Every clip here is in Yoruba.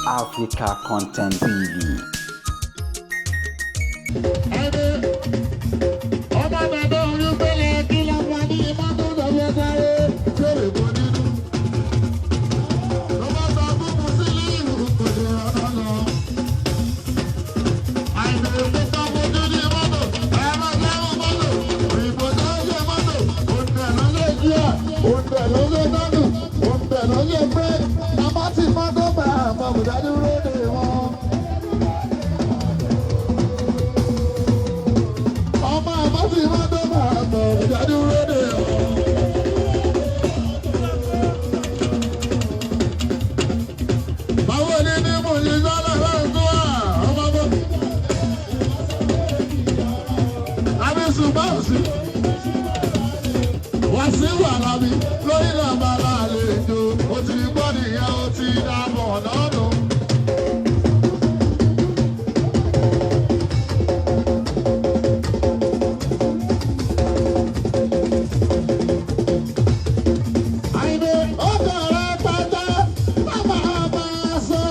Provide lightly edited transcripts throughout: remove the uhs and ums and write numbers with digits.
Africa Content TV. Ọmọ bàbá olúgbẹ́lẹ̀ kí ló wà ní mọ́tò lọ́wọ́ sáré jèrè bọ́ nínú. Lọ́wọ́ sọ fún Mùsílíù kò lè rọ́nà lọ. Àìsàn ìpínpọ̀ fojú ní mọ́tò, ẹ̀rọ lẹ́rù mọ́tò, òyìnbó tó ń ṣe mọ́tò, òǹtẹ̀ ló lè jíà, òǹtẹ̀ ló lè nánú, òǹtẹ̀ ló lè pé, àmọ́ tí mọ́tò bá àmọ́ kò dájú lóde wọn. Ọmọ àmọ́ tí mọ́tò bá àmọ́ kò dájú lóde wọn. Báwo ni ní mo ṣe sọ́lá lọ́rùn tó wà ọmọ bọ́? Abisu báwòsí. Wàsíù Àlàbí lórí làbà lálejò. Ó ti gbọ́ nìyẹn, ó ti dàbọ̀ lọ́dún. Àyìnbó ó kọ̀ọ̀rọ̀ pátá, bàbá máa sọ.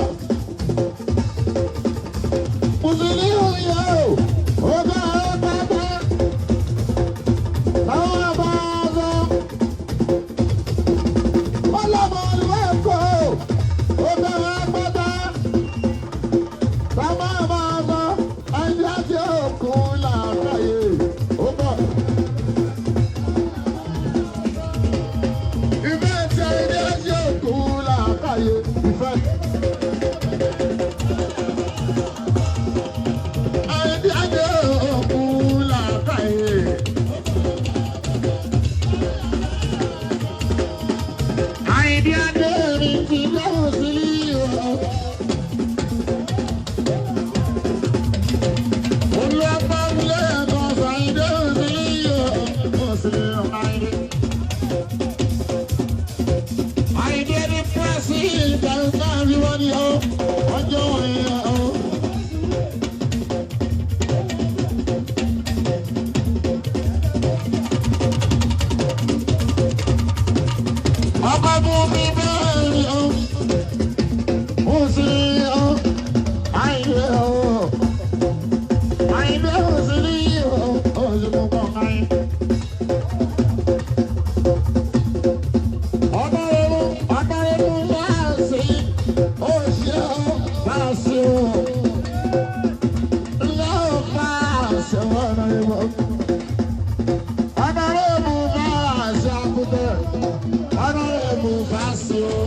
Mùsùlùmí yẹ o, ó kọ̀ọ̀rọ̀ pátá, bàbá máa sọ. Ọlọ́mọ olùwẹ̀kọ́ ó kọ̀ọ̀rọ̀ pátá, bàbá máa sọ. Ẹni àti òkun làákàyè ó bọ̀. Ìfẹ́ tí ẹni àti òkun làákàyè ìfẹ́. Ẹni àti òkun làákàyè. Àyìndí Adé mi ti lọ́rùn sí o. Olúwàbáwulẹ̀ kan sàyìndé sí o. Ó sì Àyìndé. Àyìndé ní pírẹ́sì ìtàǹkà rí wọ́n ní o. Ọjọ́ wọ̀nyí o. Ọkọ̀ fún mi bẹ́ẹ̀ ni o. Ó sì o. Àyìndé o. Àyìndé ó sì ní o. Ó sì mú kọ́ àyìndé. Ọ̀nàrẹ́mú ọ̀nàrẹ́mú máa ṣe ó ṣe ó máa ṣe ó. Lọ́ọ̀ máa ṣe ọ̀nàrẹ́mú. Ọ̀nàrẹ́mú máa ṣe àkútẹ̀. Ọ̀nàrẹ́mú máa ṣe ó.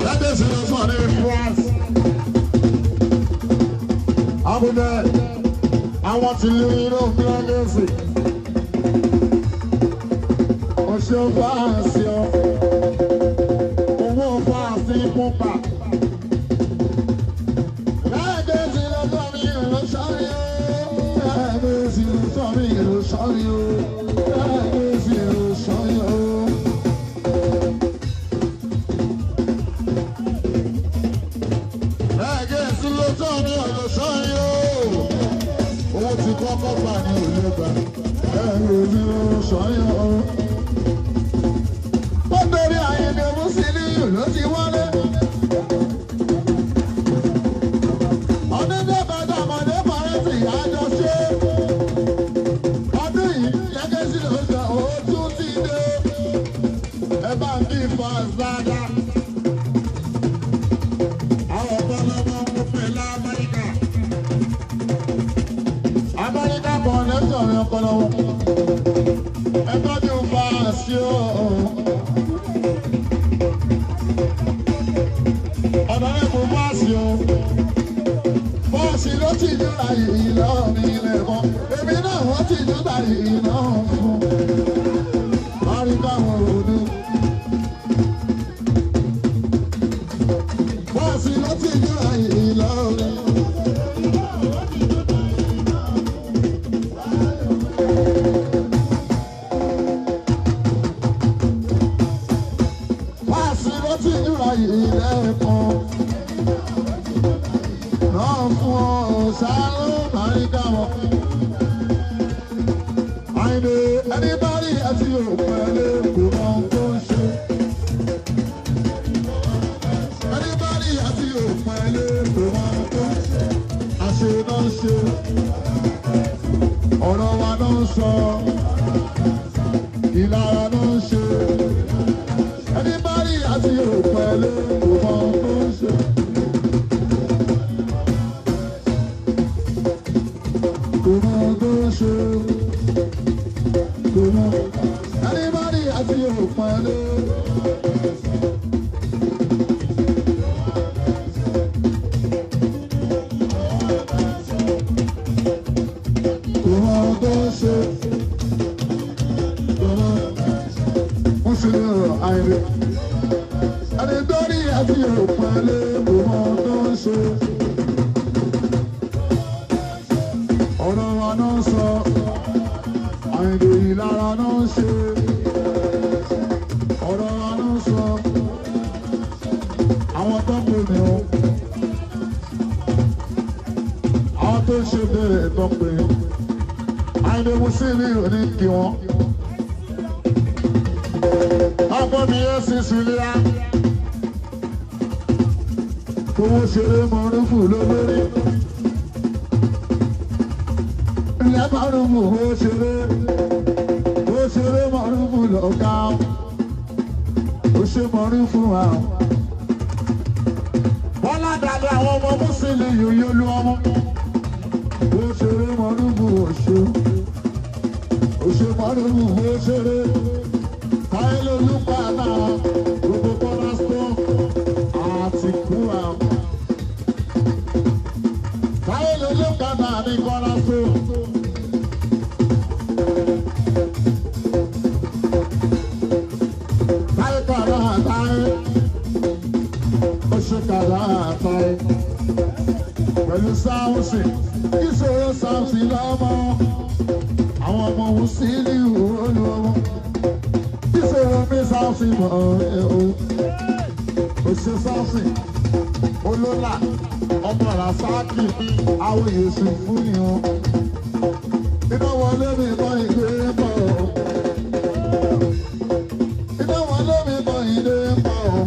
Lábẹ́sí ló sọ ní France. Abúlé àwọn tí lè rí ló fi lẹ́gẹ̀ẹ́sì. Ọ̀ṣẹ́ fáàsì ọ́, owó fáàsì púpà. Lẹ́gẹ̀ẹ́sì ló sọ mí ìlú sọ́rí o. Lẹ́gẹ̀ẹ́sì ló sọ mí ìlú sọ́rí o. Lẹ́gẹ̀ẹ́sì ló sọ́rí o. Lẹ́gẹ̀ẹ́sì ló sọ mí ìlú sọ́rí o. Owó ti kọ́kọ́ gbà ní òye gbà. Lẹ́gẹ̀ẹ́sì ló sọ́rí o. Ó torí Àyìndé Mùsílíù ló ti wọlé. Ọdún tó bàtà ọmọdé fàrẹ́sì àjọ ṣe. Ọdún yìí Lẹ́gẹ̀ẹ́sì ló sọ òótú ti dé. Ẹ bá ń bí fans dáadáa. Àwọn ọ̀pọ̀lọpọ̀ ń pè l'Amẹ́ríkà. Amẹ́ríkà kan lẹ́sọ̀ rẹ̀ ọpọlọwọ́. Ẹ tọ́jú fans o. Ọ̀nà rẹ̀ kò fáàsì o. Bọ́ọ̀sì ló ti júra yìí lọ́wọ́ mi lè mọ́. Èmi náà wọ́n ti júra yìí lọ́wọ́ fún. Bárí káwọn òdu. Bọ́ọ̀sì ló ti júra yìí lọ́wọ́ mi. Bọ́ọ̀sì ló ti júra yìí lẹ́ẹ̀kan. Náà fún ọ ṣáá ló bárí káwọn. Àyìndé anybody àti òpèlè kò mọ ohun tó ń ṣe. Anybody àti òpèlè kò mọ ohun tó ń ṣe. Àṣe náà ń ṣe. Ọ̀rọ̀ wa náà ń sọ. Ìlara náà ń ṣe. Anybody àti òpèlè kò mọ ohun tó ń ṣe. Kò mọ ohun tó ń ṣe. Kò mọ. Anybody àti òpèlè. Kò mọ ohun tó ń ṣe. Kò mọ. Wọ́n sì ní ọ̀rọ̀ Àyìndé. Ẹni tó rí àti òpèlè kò mọ ohun tó ń ṣe. Ọ̀rọ̀ wa náà ń sọ. Àyìndé ìlara náà ń ṣe. Ọ̀rọ̀ wa náà ń sọ. Àwọn tó ń pè mí o. Àwọn tó ń ṣe bẹ̀rẹ̀ tó ń pè mí. Àyìndé Musiliu ní kí wọ́n. Ọ̀pọ̀ mi yóò sì sùlíà. Owó ṣeré mọ̀rúfù lólórí. Ilé mọ̀rúfù ó ṣeré. Ó ṣeré mọ̀rúfù lọ́gá. Ó ṣe mọ̀rúfù àwọn. Bọ́lá dàgbà àwọn ọmọ Musiliu yóò lu ọmọ. Ó ṣeré mọ̀rúfù òṣè. Ó ṣe mọ̀rúfù ó ṣeré. Táyé lolúpadà gbogbo cornerstone àti kúra. Táyé lolúpadà ní cornerstone. Táyé kàrá táyé, ó ṣe kàrá táyé. Pẹ̀lú sáwùsì, ìṣòro sáwùsì lọ́mọ. Àwọn ọmọ Musiliu olúwọ́mọ. Ìṣòro mi sáwùsì mọ̀ ẹ́ o. Òṣè sáwùsì, olólà, ọmọ Rasaki, àwọn Yèsù fún ni o. Iná wọlé mi mọ ìgbé pọ̀ o. Iná wọlé mi mọ ìgbé pọ̀ o.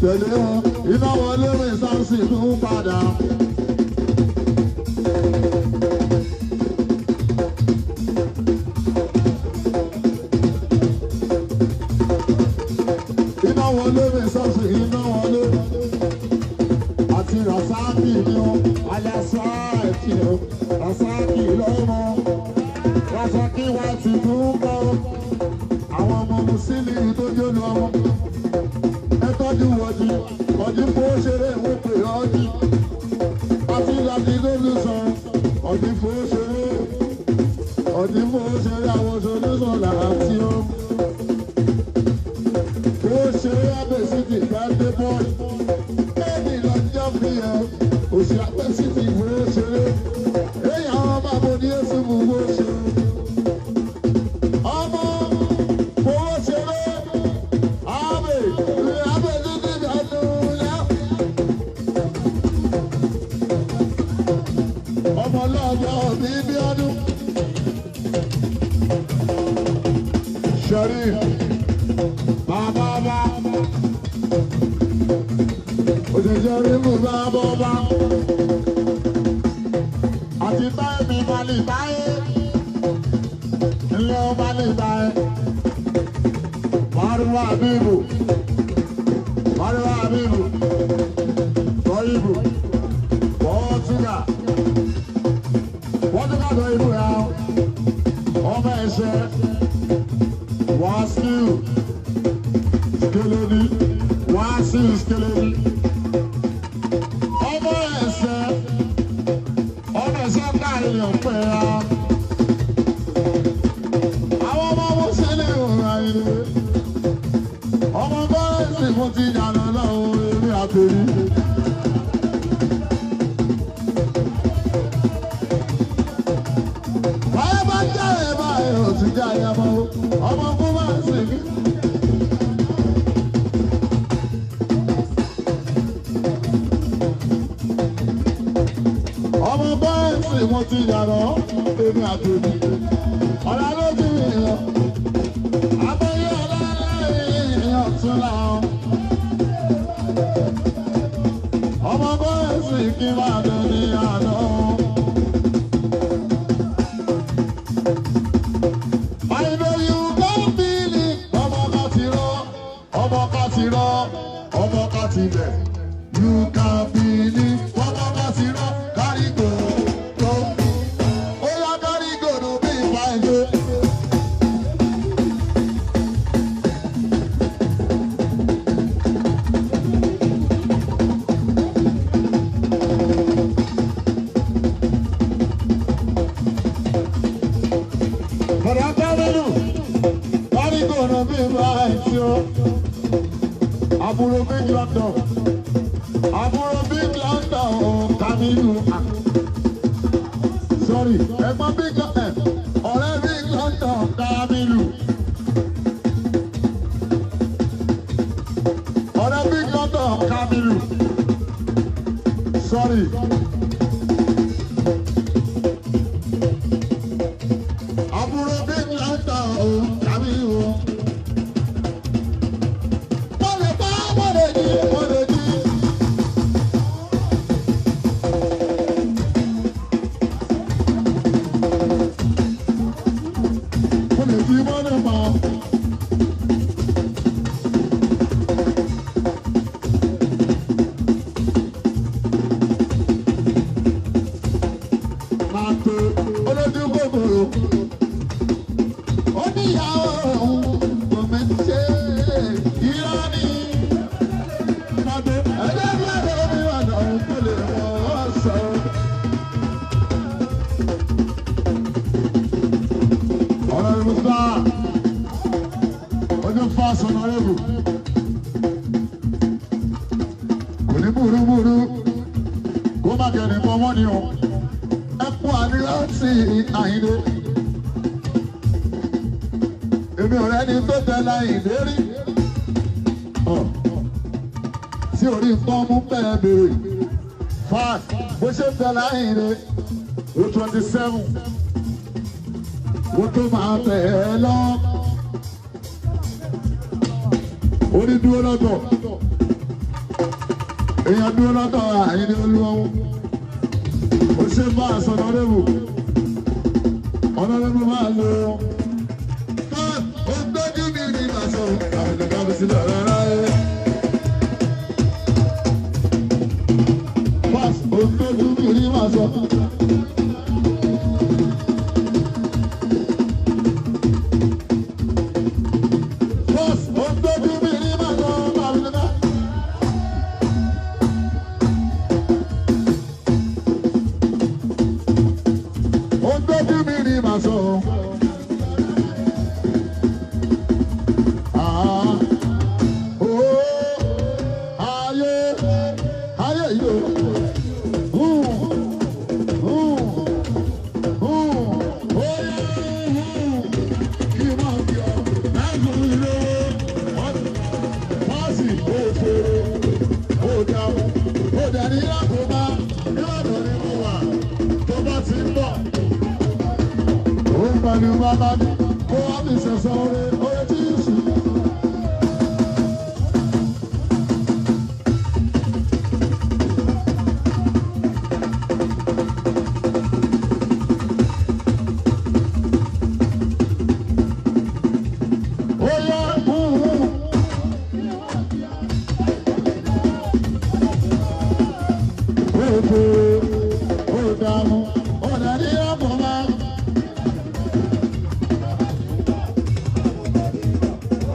Tẹ̀lé wọn, iná wọlé mi sáwùsì tún padà. Iná wọlé mi sọ́ọ̀sì iná wọlé. Àti Rasaki ni ó, Aláṣáàtì ó, Rasaki lọ́mọ. Rasaki wá ti tún kọ́. Àwọn ọmọ Musiliu tó jẹ́ lu ọmọ. Ẹ tọ́jú ọjí, ọjí fún ṣeré ìwé pè ọjí. Àti láti lólu sọ, ọjí fún ṣeré. Ọjí fún ṣeré àwọn solúsọ làásì ó. Ó ṣe abẹ́sìtì gbàdé bọ́ọ̀lù. Bẹ́ẹ̀ni lọ́jọ́ fi ẹ̀ òṣì abẹ́sìtì ìwé ṣeré. Èyí àwọn ọmọ àbò ní èsì mú owó ṣe. Ọmọ owó ṣeré. Àbẹ̀ abẹ́sìtì gbàdú lẹ́. Ọmọ ọlọ́jọ́ bí bí ọdún. Sharif. Bàbá bá. Òṣìṣẹ́ rímù bàbá ọba. Àti báyìí mi máa lè báyé. Ilé ọba lè báyé. Márùwá Àbíbù. Márùwá Àbíbù. Tọ́yìbù. Pọ́túgà. Pọ́túgà tọ́yìbù yà ó. Ọmọ ẹ̀ṣẹ̀. Wàásù. Skeledi, wàásù skeledi. Ọmọ ẹsẹ̀ káàrin ọ̀pẹ ya. Àwọn ọmọ Musiliu Àyìndé. Ọmọ bọ́ọ̀sì mo ti yànnà lọ́wọ́ eré àtẹ̀rí. Báyọ̀ bá jáde báyọ̀ ò ti jáde ọmọ ọmọ fún bá ń sìn mí. Mo ti yàrá èmi àtòmí. Ọ̀la ló ti yàn. Abẹ́yẹ ọ̀la èèyàn tún láwọn. Ọmọ bọ́ọ̀sì kí máa dùn ní àná. I know you gon feel it. Ọmọ ká ti rọ, ọmọ ká ti rọ, ọmọ ká ti bẹ̀. You can feel it. Ọmọ ká ti rọ, kárí go. Go. Ó yá kárí go ló bí ìfà ẹ̀jẹ̀. Bọ̀dá Kámẹ́lù, kárí go ló bí ìfà ẹ̀jẹ̀. Àbúrò Big London, àbúrò Big London, Kamilu. Sorry, ẹ̀gbọ́n Big London, ọ̀rẹ́ Big London, Kamilu. Ọ̀rẹ́ Big London, Kamilu. Sorry. Àbúrò Big London, Kamilu. Wọ́n lè pa, wọ́n lè jí, wọ́n lè jí. Wọ́n lè jí, wọ́n lè pa. Máa tó olójú kòkòrò. Ó ní ìyàwó òun kò mẹ́ ṣe irọ́ ni. Ẹgbẹ́ bí ọ̀dọ́ mi wà náà kò lè wọ́n sọ. Ọ̀rọ̀ ìmùsùlá, ojú fásán ọ̀rẹ́bù. Kò ní búrúburú, kó má kẹ́ni mọ́ wọ́n ni o. Ẹ kú àdúrà sí Àyìndé. Èmi ò rẹ́ni tó tẹ̀lé Àyìndé rí. Ọ̀ tí orí nǹkan mú bẹ́ẹ̀ béèrè. Fat bó ṣe tẹ̀lé Àyìndé, ó 27, ó tó máa tẹ̀ ẹ́ lọ. Orí dúró lọ́tọ̀, èèyàn dúró lọ́tọ̀ Àyìndé Olúwọ́wọ́. Ó ṣe bá aṣọ ọ̀nàrẹ́bù, ọ̀nàrẹ́bù máa lò ó. Fat ó gbójú mi ní ìbáṣọ, àmì ìjọba mi sílẹ̀ rárá ẹ̀. Pass ògbójú mi rí máa sọ. Pass ògbójú mi rí máa sọ. Bàbá ògbójú mi rí máa sọ. Ah, oh, ayé, ayé yìí o. Kó wá fi ṣẹ̀ṣẹ̀ oore, oore tí ń sùn. Oya huhu. Òfò òdààmú ọ̀dàdí àpọ̀má.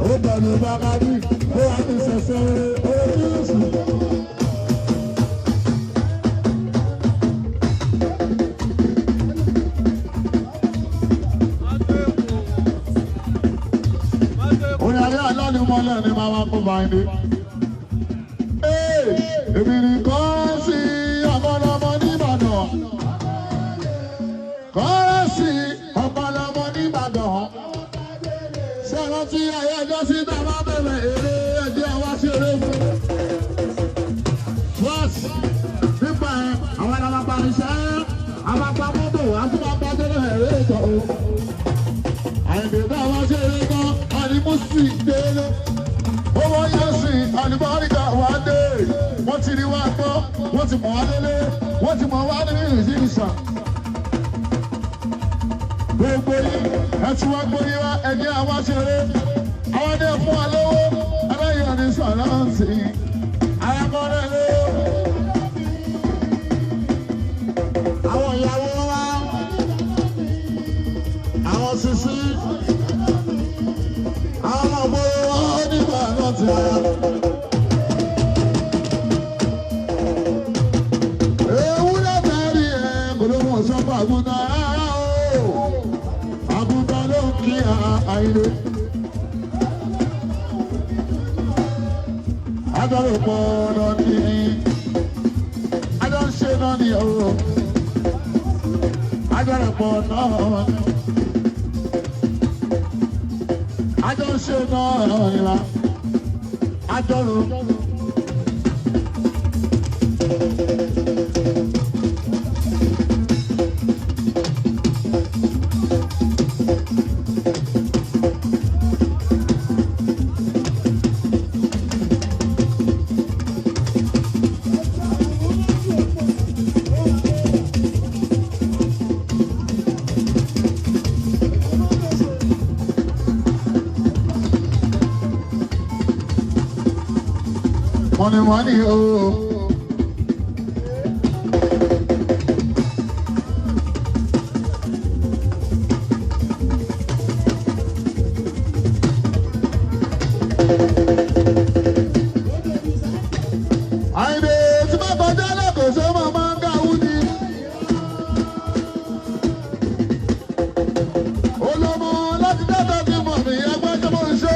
Ó bẹ̀rù bàbá bí ó wà ní sẹ̀sẹ̀ orí oṣù. Orin ayé alánimọ̀lẹ̀ ni màá máa kó báyìí. Èmi nìkan sí ọmọlọmọ nìbàdàn. Kọ́rọ́ sí ọmọlọmọ nìbàdàn. Ṣé rántí ayé ẹjọ́ sí tá a bá bẹ̀rẹ̀ eré ẹjẹ́ wá sí eré fún? First, nípa ẹ̀, àwọn àlàpà ìṣẹ́, àpapọ̀ mú mọ́tò á tún máa bá jẹ́lẹ̀ ẹ̀rẹ́ ìtọ́ o. Àyìnbó bá wá ṣe eré tán, àní Mùsì délé. Owó yóò sì àlùbáríkà wá dé. Wọ́n ti rí wá gbọ́, wọ́n ti mọ̀ wá délé, wọ́n ti mọ̀ wá ní ìsìnsàn. Gbogbo yìí, ẹ ti wá gbóyè wá, ẹni àwa ṣeré. Àwọn ẹni fún wa lówó, aláyọ̀ ní sàláǹsì. Ayakọ̀rẹ́ lé. Àwọn ìyàwó wa, àwọn sisi, àwọn ọmọ wọn nígbà náà ti wá. Ewúrẹ́ tẹ̀rí ẹ̀ kò ló mọ̀ sọ́kọ̀ àgùntàn rárá o. Àgùntàn ló ń kí àìlè. Adọ́rò pọ̀ náà ní. Adọ́ ń ṣe náà ní o. Adọ́rò pọ̀ náà ní. Adọ́ ń ṣe náà ní. Adọ́rò. Money, money, oh. Àyìnbó tí bá kọjá lẹ́kọ̀ọ́ ṣé mo máa ń gáwú ni. Olómọ láti dábàá ti mọ̀ mí ẹgbẹ́ tó mọ̀ ń ṣó.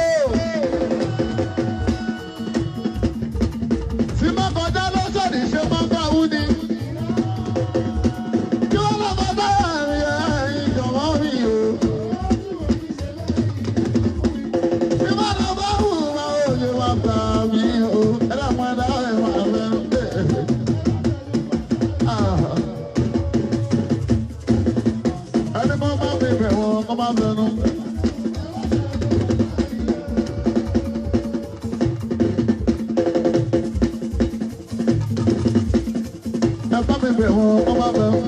Tí bá kọjá lọ́sọ̀dì ṣe máa ń gáwú ni. Kí wọ́n lọ kọjá ẹ̀yìn ẹ̀yìn jọ̀wọ́ mi o. Tí bá lọ bá wù wá ò lè wá gbà mí o. Ẹ dàpọ̀ ẹ dá ẹ̀ máa fẹ́ bẹ́ẹ̀. Ẹni kọ́ bá mi bẹ̀ wọ́n kọ́ bá bẹnu. Ẹ bá mi bẹ̀ wọ́n kọ́ bá bẹnu.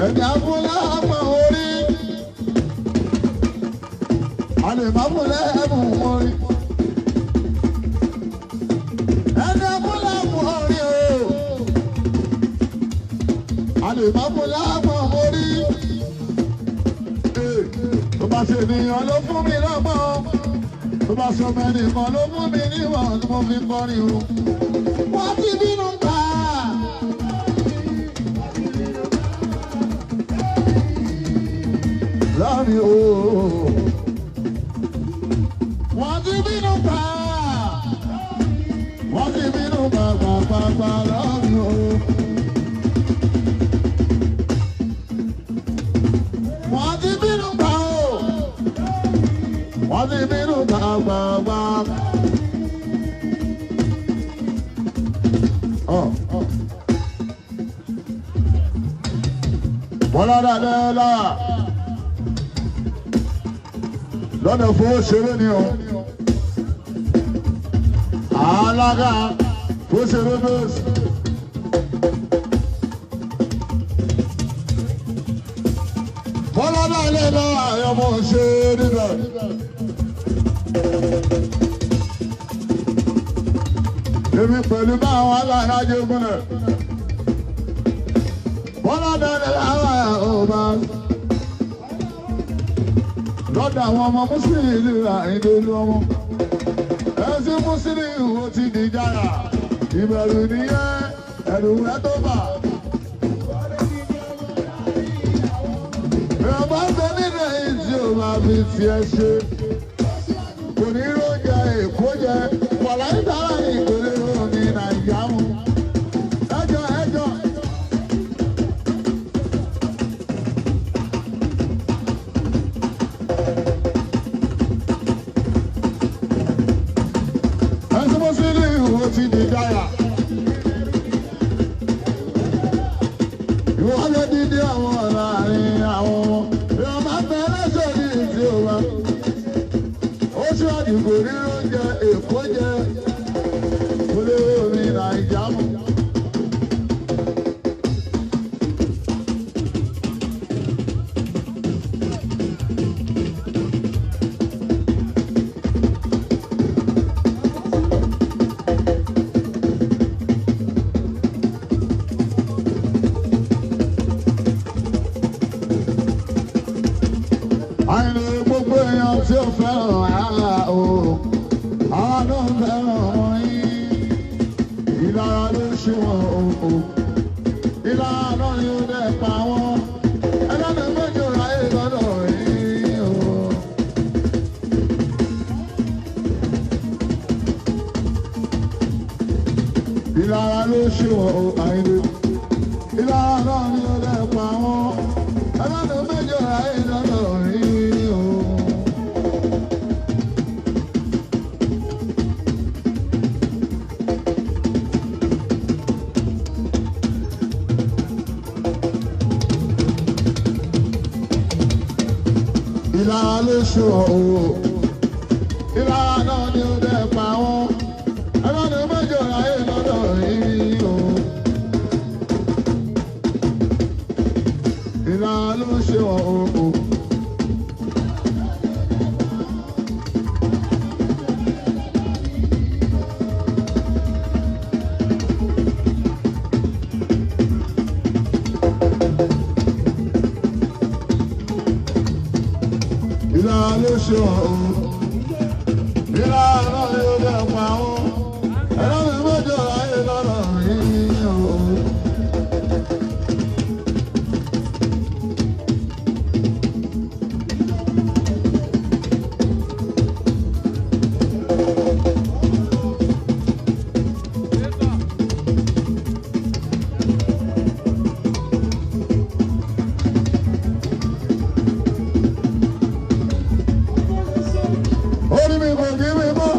Ẹni abúlé àmọ́ orí. A lè má múlẹ̀ ẹ̀bùn orí. Ẹni abúlé àmọ́ orí o. A lè má múlẹ̀ àmọ́ orí. Tó bá ṣe ènìyàn ló fún mi lọ́gbọ́n. Tó bá ṣe ọmọ ẹnìkan ló fún mi níwọ̀n tí mo fi kọrin o. Wọ́n ti bínú pa. Láàrin o. Wọ́n ti bínú pa. Wọ́n ti bínú pa pa pa pa láàrin o. Wọ́n ti bínú pa o. Wọ́n ti bínú pa pa pa. Ọ̀. Bọ́lá dáadáa lára. Lọ́nà fowó ṣeré ni o. Alága fowó ṣeré bẹ́ẹ̀sì. Bọ́lá náà lè lọ àyọ̀mọ̀ ṣe níbẹ̀. Èmi pẹ̀lú báwọn aláàájẹ́ gúnlẹ̀. Bọ́lá náà lè lára ọba. Lọ́dọ̀ àwọn ọmọ Mùsùlùmí ìlú Àyìndé ìlú ọmọ. Ẹ̀sìn Mùsùlùmí ó ti di jára. Ìbẹ̀rù nìyẹn, ẹ̀rù rẹ̀ tó bà. Ìrọ̀bá ń bẹ nílẹ̀ yìí tí ó máa fi tiẹ̀ ṣe. Kò ní róúnjẹ Èkó jẹ, Bọ̀lá ń dára ìpele ní Nàìjíríà mú. Ẹjọ́ ẹjọ́. Ẹ̀sìn Mùsùlùmí ó ti di jára. lọ́sọ̀ ní ìdí òwa. Ó ṣíwájú kò rí oúnjẹ Èkó jẹ. Olówó mi Nàìjà mú. Àìní gbogbo èèyàn tí ó fẹ́ràn ara o, àwọn náà fẹ́ràn wọn yín. Ìlara ló ṣe wọn o, ìlara náà ni ó dẹ̀ pa wọ́n. Ẹlẹ́nu méjì ò ráyè lọ́dọ̀ yín o. Ìlara ló ṣe wọn o, àìní. Ìlara náà ni ó dẹ̀ pa wọ́n. Ẹlẹ́nu méjì ò ráyè lọ́dọ̀ yín o. Ìlara ló ṣe ọ̀ o. Ìlara náà ni ó dẹ̀ pa wọ́n. Ẹlẹ́nu méjì ò ráyè lọ́dọ̀ yín o. Ìlara ló ṣe ọ̀ o. Ìlara ló ṣe ọ̀ o. Ìlara náà ni ó dẹ̀ pa wọ́n. Ẹlẹ́nu méjì ò ráyè lọ́dọ̀ yín o. Orí mi kò kí mi mọ́.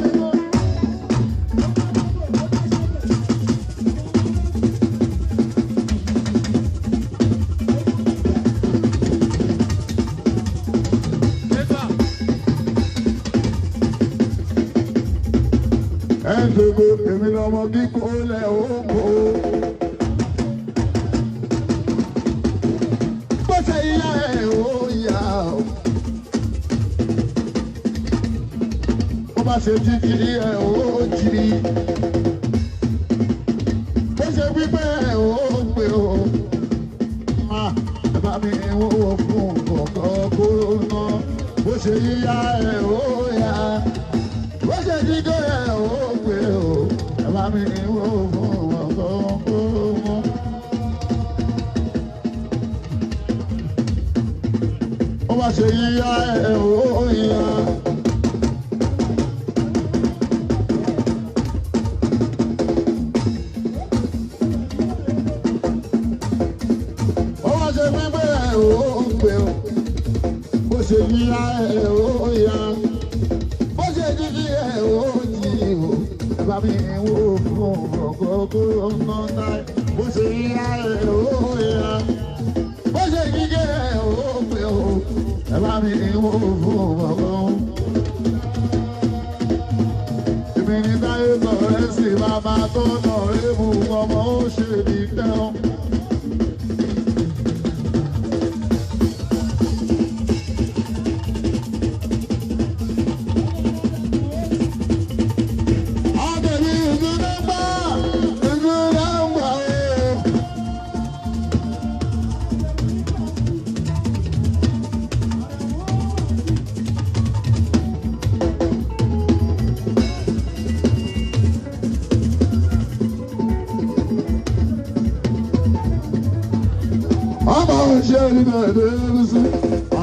Ẹ ń gbogbo èmi lọmọ kíkó lẹ̀ ó kó. Bó ṣe yá ẹ̀ ó yá o. Bó bá ṣe jíjí ẹ̀ ó jí. Bó ṣe pípẹ́ ẹ̀ ó pé o. Má ẹ bá mi wọ́wọ́ fún kọ̀ọ̀kan kóró ná. Bó ṣe yíyá ẹ̀ ó yá. Bó ṣe jíjó ẹ̀ ó pé o. Ẹ bá mi wọ́wọ́ fún kọ̀ọ̀kan kóró ná. Bó bá ṣe yíyá ẹ̀ ó yá. Ó wá ṣe pípé ẹ̀ ó ń pè ó. Bó ṣe yíyá ẹ̀ ó yá. Bó ṣe jíjí ẹ̀ ó jí o. Ẹ bá mi wò fún ọ̀gọ́gọ́ ọ̀nà náà. Bó ṣe yíyá ẹ̀ ó yá. Bó ṣe jíjí ẹ̀ ó pè ó. Ẹ bá mi wò fún ọ̀gọ́gọ́. Èmi ní táyé tọ̀rẹ́ sí bàbá tó nà ébù ọmọ ó ṣe ní tẹ́wọ̀n. Àtẹ̀lé ìdúrógbà ìdúrógbà o. Ọmọ òṣèré náà ló ń sún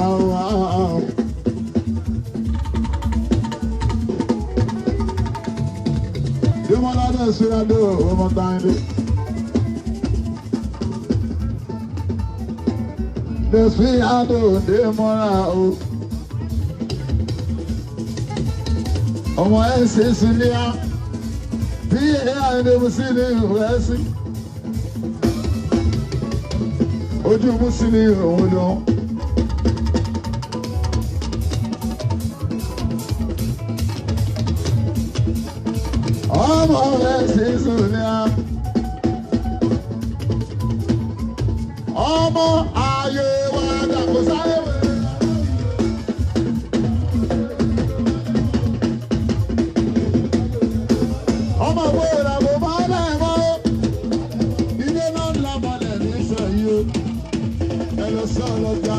àwọn àwọn. Demola náà ṣe adó ọmọ táyé. Dẹ̀sí adó Demola o. Ọmọ ẹ̀ ṣe sílíà. Bí ẹ̀ àìdè sí ní ìwé sí. Ojú mú sí ní òun lọ. Kọ́ ẹ̀ sí Sùlẹ̀. Ọmọ ayé wa dàgbò sáré wẹ̀. Ọmọ gbòòrò kò bá lẹ̀ mọ́. Ilé náà ń labalẹ̀ ní sẹ́yìn o. Ẹ lọ sí ọlọ́jà.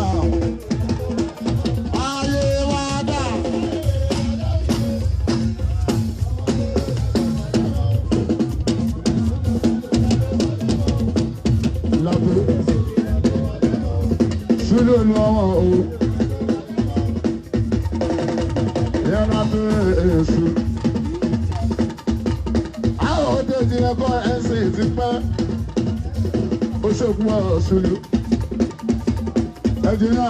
Ayé wa dà. Lábẹ́ sílẹ̀ lọ́wọ́ o. Yẹ́nà tó èso. Àwọn òde ti ẹ̀kọ́ ẹ̀sìn ti pẹ́. Ó ṣògùn ọ̀ṣunlù. Ẹ̀jìnà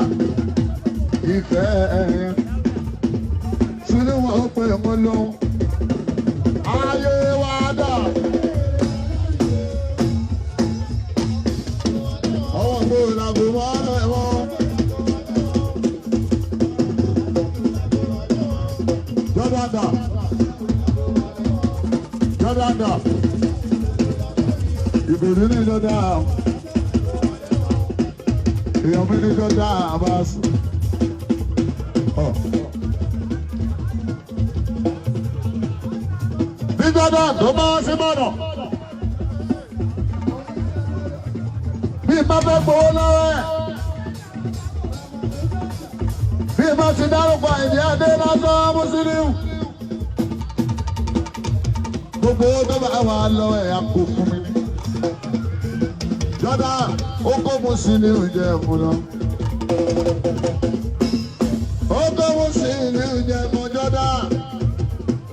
ìfẹ́ ẹ̀yẹn. Sílẹ̀ wọn ó pè wọ́n lóhùn. Ayé wa dà. Ọwọ́ gbòòrò làgò mọ́ ọ́nà ẹ̀wọ̀n. Jọ́dá Jọ́dá ìbòdì ní Jọ́dá èèyàn mi ní Jọ́dá Abbas. Ní Jọ́dá tó bá sí mọ̀nà. Bí má fẹ́ gbowó lọ́wọ́ ẹ̀. Bí má ti dárúkọ Àyìndé Adé lásán Mùsùlùmí. Gbogbo owó tó bá wà lọ́wọ́ ẹ̀ á kó fún mi ní. Jọ́dá ó kó Mùsùlùmí jẹ́ fún lọ.